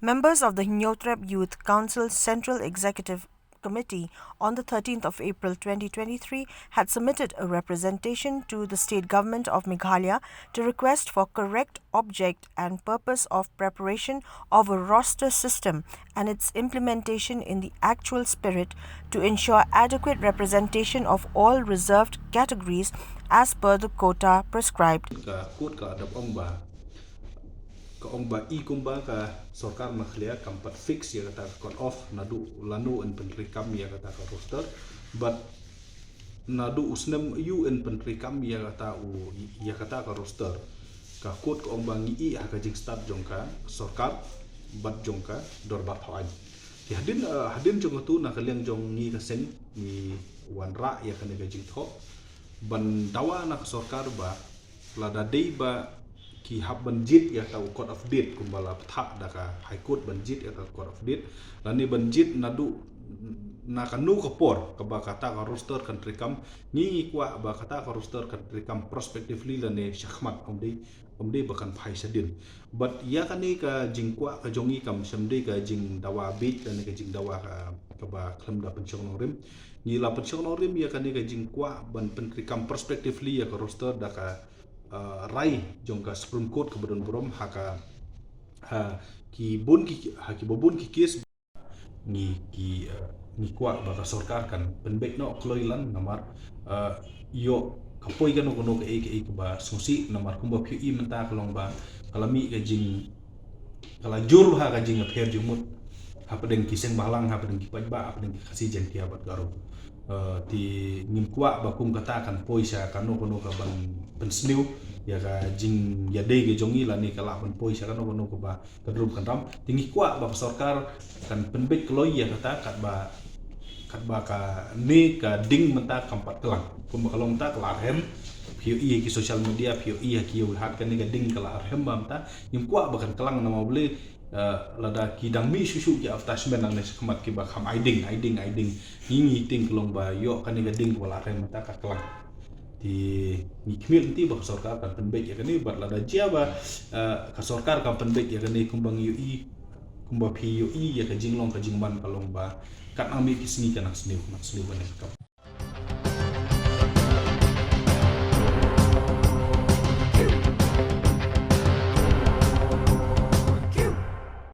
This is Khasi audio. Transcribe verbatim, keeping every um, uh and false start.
Members of the Hynñiewtrep Youth Council Central Executive Committee on the thirteenth of April twenty twenty-three had submitted a representation to the state government of Meghalaya to request for correct object and purpose of preparation of a roster system and its implementation in the actual spirit to ensure adequate representation of all reserved categories as per the quota prescribed. Ka quota ka dap ong ba ka ong ba i kumba ka sorkar Meghalaya kam pat fix ïa kata ka cut off naduh lano yn pyntreikam ïa kata ka roster, but naduh u snem aiu yn pyntreikam ïa kata u ïa kata ka roster. Ka quota ka ong ba ngi ïeh ha ka jingstad jong ka sorkar bad jong ka dorbar thaw aiñ. Te hadien, eh, hadien jong katu na ka liang jong ngi ka seng ngi wanrah ïa kane ka jingthoh ban dawa na ka sorkar ba lada dei ba ki hap ban jied ïa kata u court of death kumba la bthah da ka High Court ban jied ïa kata u court of death lane ban jied naduh na kano ka por kaba kata ka roster kan treikam, ngi ngi kwah ba kata ka roster kan treikam prospectively lane shakhmat, ym dei ym dei ba kan phai shadien. But ïa kane ka jingkwah ka jong ngi kam shym dei ka jingdawa bieit lane ka jingdawa ka kaba khlem da pynshong nongrim. Ngi la pynshong nongrim ïa kane ka jingkwah ban pyntreikam prospectively ïa ka roster da ka, uh, rai jong ka Supreme Court kaba don burom ha ka, ha ki bun ki, ha kiba bun ki case. Ngi ki, uh, ngi kwah ba ka sorkar kan pynbeit noh kloi lang namar, uh, ïoh ka poi kano kano kaei kaei kaba sngewsih namar kumba phi ïohi mynta ka long ba ka la mih ka jing ka la jur ha ka jingïapher jingmut hapdeng ki seng bhalang, hapdeng ki paidbah, hapdeng ki Khasi, Jaiñtia bad Garo. Eh, te ngim kwah ba kum kata kan poi sha kano kano ka ban pynsniew ïa ka jingïadei ka jong ngi lane ka lah ban poi sha kano kano kaba kynrum kynram. Te ngi kwah ba ka sorkar kan pynbeit kloi ïa kata katba katba kane ka ding mynta kam pat klang. Kumba ka long mynta ka la rhem. Phi ïohi ha ki social media, phi ïohi ha ki ïew hat kane ka ding ka la rhem ba mynta. Ngim kwah ba kan klang namar balei, eh, lada ki dang mih shuh shuh ki advertisement nangne shakhmat kiba kham ai ding, ai ding, ai ding. Ngi ngi tieng ka long ba ïoh kane ka ding kaba la rhem mynta ka klang. Te ngi khmih lynti ba ka sorkar kan pynbeit ïa kane bad lada jia ba, eh, ka sorkar kan pynbeit ïa kane kumba ngi ïohi, kumba phi ïohi ïa ka jinglong ka jingman ka long ba kat nang mih ki sngi ka nang sniew, nang sniew ba nang kap.